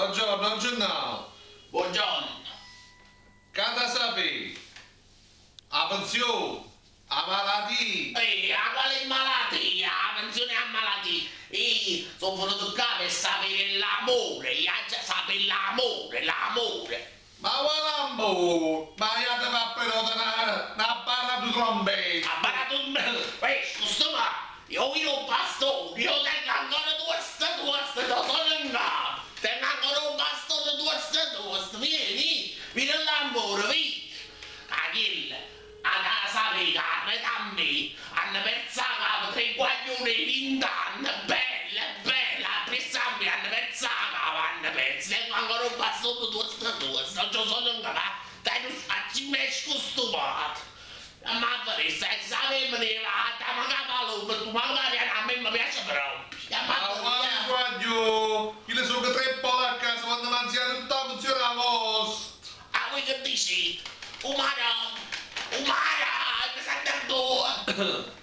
Buongiorno, Gennà. Buongiorno. Ch'ata sapè? 'A pensione, 'a malattia. Ehi, 'a quale malattia? 'A pensione e 'a malattia. Io sono venuto qua per sapere l'amore, io aggia sapè l'amore, l'amore. Ma quale amore? Ma jate a prenotà 'na, 'na barra di trombetta. 'A barra di... Ehi, scusa ma, io io un bastone, io tengo ancora tuosto, tuosto, non sono in capo. Tengo ancora un bastone tuosto, tuosto, vieni, vieni l'amore, vieni. Achille, 'a casa mia, arreto a me, hanno perso 'a capa tre guagliune 'e vint'anne, belle, belle, appriesso a me hanno perso 'a capa, hanno perso, tengo ancora 'o bastone tuosto tuosto, non ce sono in capo, tengo sfaccimma e scostumato. Ma a vedere, senza avermi ne va, ma palomma, tu magari a me mi piace proprio. Ma quale guagliù? Chille sono tre polacche che si vanno mangiare tutta la pensione a vostra. Ah, voi che dici? Umana, umana, mi sento ancora.